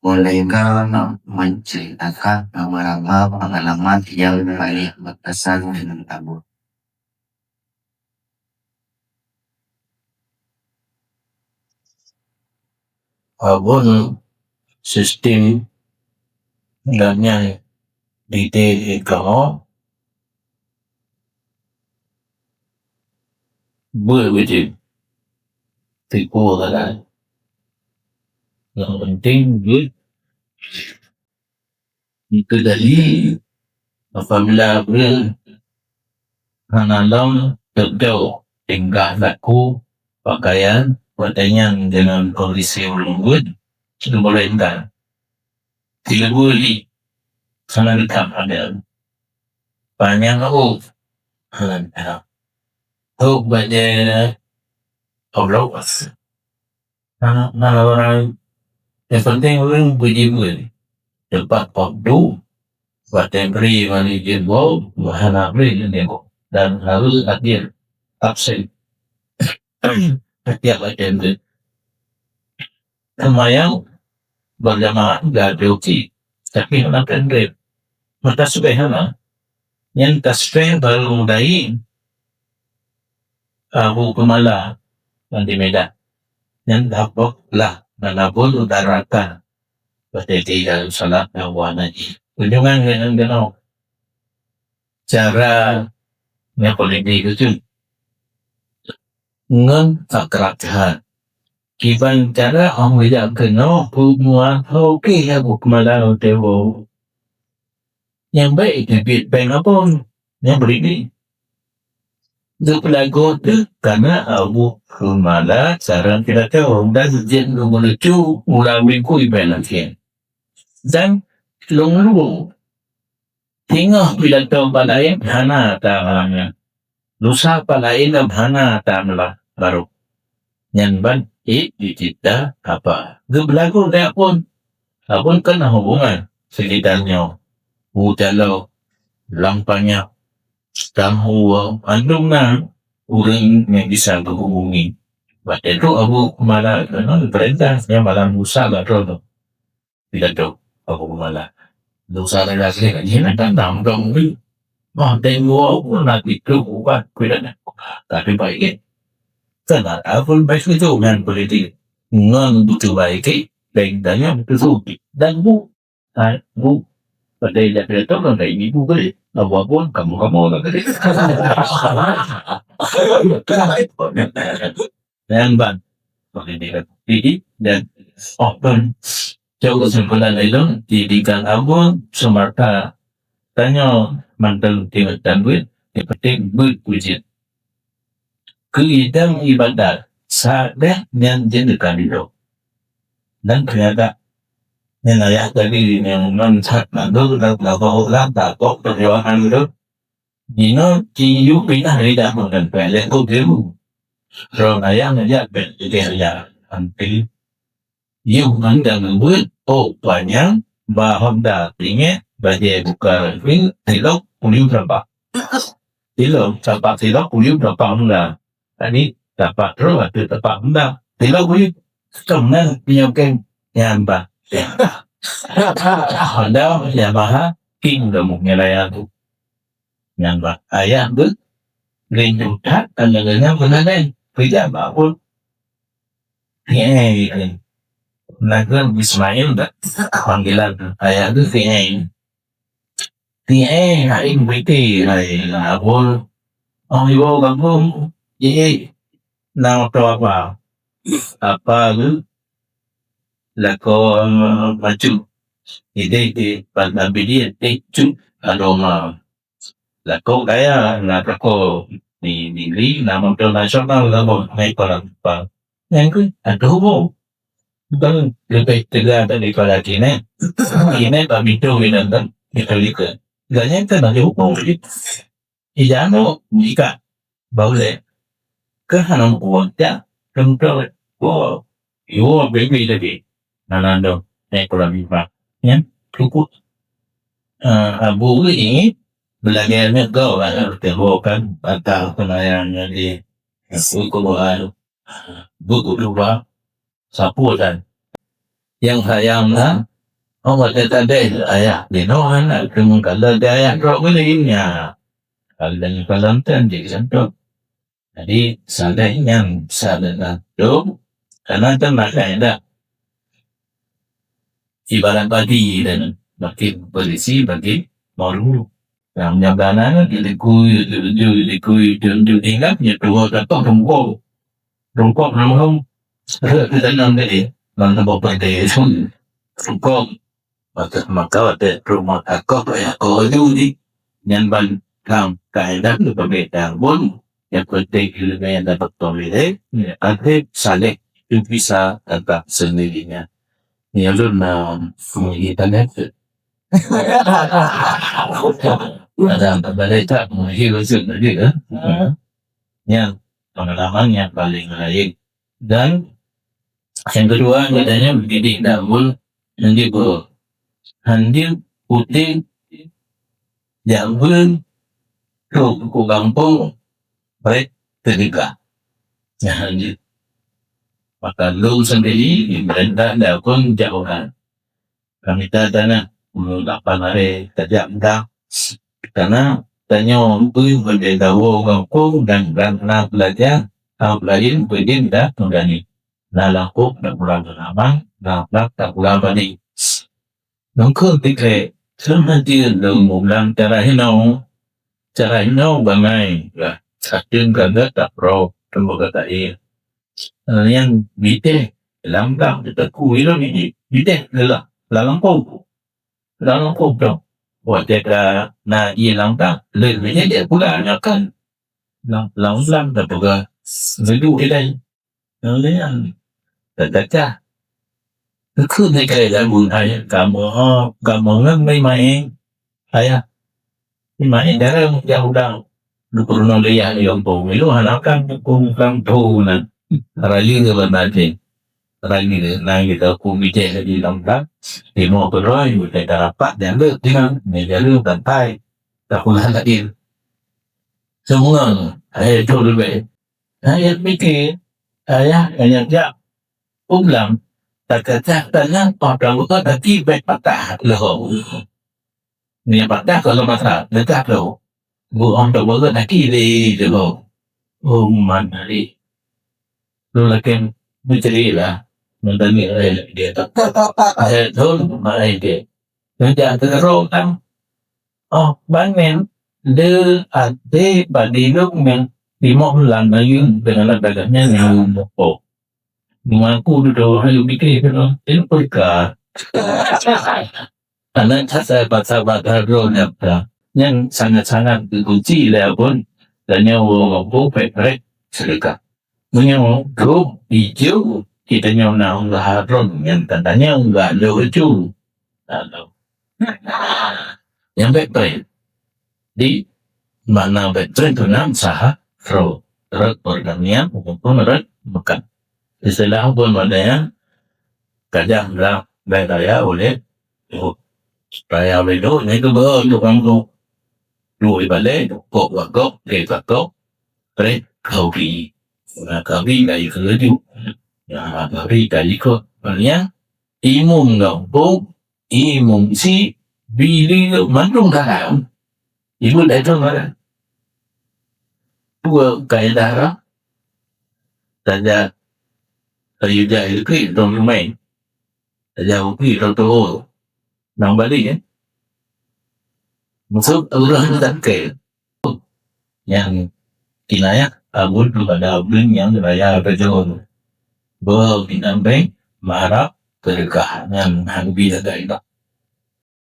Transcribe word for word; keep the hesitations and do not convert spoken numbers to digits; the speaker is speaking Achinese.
Mulai ka meuceritakan beberapa pengalaman yang paling berkesan dengan Abon. Abon sistem dan nyang di kamoe beuet beutôi. Tipu sagai. Nyang penting beuet. Itu tadi, apabila beuet hana lom, teuntèe tingkah laku, pakaian, watèe nyan deungon kondisi ureueng beuet, seumeureuntang. Tileubeu li, hana geukam ada. Panyang rambôt, hana geukam. Trok bajèe Allah. Hana, hana barang. Nyang penting ureueng beujimeun. Teumpat waktu, watèe bri mani jeuet woe, hana bri jeuet woe. Dan harus hadir absen. Setiap watèe bri. Seumayang berjamaah juga ada uji. Tapi hana pendek. Mata subeh hana. Nyan tasbih baru mulai Abu Keumala ngon di Medan. Nyan dapok lah, dan Abon udara ka. Berarti tinggal salat dan buah haji. Kunjungan dengan keunoe. Cara nyang paling baik itu. Ngon akrab that. Kiban cara awak jak keunoe, peumuat oke ya Abu Keumala watèe woe. Nyang baik teubiet péng Abon, nyang bri ni. Geupeulagoe teuh kana Abu Keumala cara pidato dan jeuet geumeunucu ulang minggu iban lagèe. Dan lôn luwah teungoh pidato bak laén hana tahalangi. Lusa bak laén lom hana tameulabarôh barôh. Nyan ban ék jicita haba. Geubeulagu lé Abon. Abon kan na hubungan sekitar nyoe. U Calo, Lam Panyang, Stamhua, mandum na ureueng nyang bisa geuhubungi. Watèe tu Abu Keumala keunoe geupeurintah nyang malam lusa bak droe. Pidato Abu Keumala. Dosa dan lagèe nyan akan tamong dong. Bah, tengok pun nanti tu ubat pidato. Tapi baik. Kan ada pun baik itu ngan politik. Ngan butuh baik. Baik dan yang butuh suci. Dan bu, ah, bu, pada tidak pidato kan baik ibu kali. Apa pun kamu-kamu lah kali. Nyan ban. Jadi, dan, oh, ban. Cok kesimpulan ilôn, didikan Abon, seumarta tanyoe mantong tiwet dan buet, nyang penting beuet beujeuet. Keu idang ibadat, sadeh nyan jeuet keu kandidot. Dan ternyata, nyan ayah tadi nyang non that mandum dan lagoe ulang takok perjuangan tu. Jinoe jiyue pinah lidah meunan pék lhèe ploh ribu. Droe ayah neujak bèk leubeh raya. Anti yue mandang buet, oh, panyang, ba honda tingèk, bajèe buka rifle, tilok, puliu teurbang. Tilok, sapat tilok, puliu teurbang mula. Tadi tapak droe ateueh tapak honda. Tilok puliu, seutông nan meunyoe kèng nyan bah. Honda Yamaha King kamoe nyan ayah tu. Nyang bah ayah beuh, rindu that, dan nyang beunalai, peujak bak Abon. Tieng, nanggroe Ismail dak panggilan ayah tu Tieng. Tieng, hai beuti, hai Abon. Oh, iwoe gampông, jih na moto apa? Apa tu? Lakoe macu. Idéh di Bang Abidin, eh, cu, aroma. Lakoe kaya, na toko di negeri, na moto nasional, na moto nasional. Nyang keu, aduh, bu. Bukan lebih teuga daripada kini. Kini tak bitu binatang, kita lihat. Dan nyang kena dihukum. Ija nyoe jika bak ulèe, keu hana meukuah jak keuntôi woe, iwoe bèe-bèe lagèe hana dong, eh, kurang iman. Nyan, teungku, eh, Abu geuh ingat beulagèe meugoe, eh, teuhoe kan, bantang peunayang nyan di, eh, Al-Quran, buku dua, sapeue dan nyang sayang na, Oh, watèe tadeh ayah jinoe aneuk teuma kalau di ayah droe ulèe nyan. Kalau di kalon tan jih santok. Jadi, saleh nyan saleh langsung, karena kan ada ibarat padi dan makin berisi, makin baru. Yang nyablana kan, di likui, di likui, di likui, di likui, ingat, ya, dua kata rungkong. Rungkong, rungkong. Kita nam tadi, nam tambah padi. Rungkong. Maka, maka watèe rumoh takoh, ya, koh ju di. Nyan ban kam kaedah tu pabeda pun. Yang penting ilmu yang dapat pemilih, ya, nanti saleh itu bisa datang sendirinya. Ya, lu na, internet tu. Ada apa balik tak? Mungkin maksud tadi, ya. Ya, pengalaman yang paling lain. Dan yang kedua, katanya mendidik Daul, mendidik Daul. Handir putih, jameun, trok ke gampông, baik terdekat. Nah, handir. Maka lôn sendiri, pemerintah dah pun jauhan. Kami tak tanah, lapan hari tajak muda. Karena tanyoe bui bendera gampông dan, dan na belajar, na belajar bendera dah menggani. Na lakup dah pulang ke Labang, na plak dah pulang balik. Nongkon tiket, sama dia dong ulang cara hino. Cara hino bangai lah. Saking gagat tak pro, tunggu kata iya. Yang bideh, lam gang, tetaku ilong ini, bideh, lelah, lalang kau. Lalang kau dong. Buat jaga na iya lam gang, lebih dia pula akan. Lam, lam, lam, dah pegang. Seduh dia. Yang lain. Dah gagah. Keu neugah lagu hai kamoe, kamoe ngon main-main. Ayah. Main-main dalam yang udang. Geupeureunoe lé yah nyang po. Milu hana kan huköm kang tho nan. Rayeuk ngon banting. Rayeuk nang kita huköm bijéh lagi lam kan. Timoh keudroe, kita rapat dan le dengan meja lu dan tai. Tak pernah lagi. Semua. Ayah tu lebih. Ayah mikir. Ayah hanya jak. Ulang, takacah tanang, oh, daun kaki bèk patah leuho. Nyan patah kalau patah, leutah leuho. Buang daun kaki lé leuho. Oh, man hari. Lu lakin menceri lah. Mentani, eh, dia tak, tak, tak, tak, eh, tu, eh, dia. Kerja terus kan. Oh, bangen. De ade badilung yang lima bulan lagi dengan dagangnya yang mokok. Mengaku tu dah ayo mikir kena. Ini perkara. Anak saya pasal bakar drone apa. Yang sangat-sangat dikunci lah pun. Dan yang orang mampu pek-pek sedekah. Meunyoe grup ijo, kita nyoe na unggaha drone nyang tandanya unggaha leucu. Lalu. Nyang bèk preh. Di makna bèk preh tu nam saha ro. Rot perdamaian maupun rot meukat. Istilah pun maknanya kajah lam raya oleh Oh, raya bedo ni tu beu tu kampung. Dua balai, kok wakok, kek wakok, trek kauri. Nah, kauri dari keju. Nah, kauri dari kok. Maknanya, imum gampông, imum si, bili mandum dalam. Ibu dah tu marah. Dua kaedah lah. Saja kayu jai kri dong rumai. Saja upi dong tuhu. Nang balik, eh. Maksud urang ni tak ke. Yang kinayah abun kepada abun yang raya kejauh. Bahawa kita baik mengharap berkah yang lebih ada itu.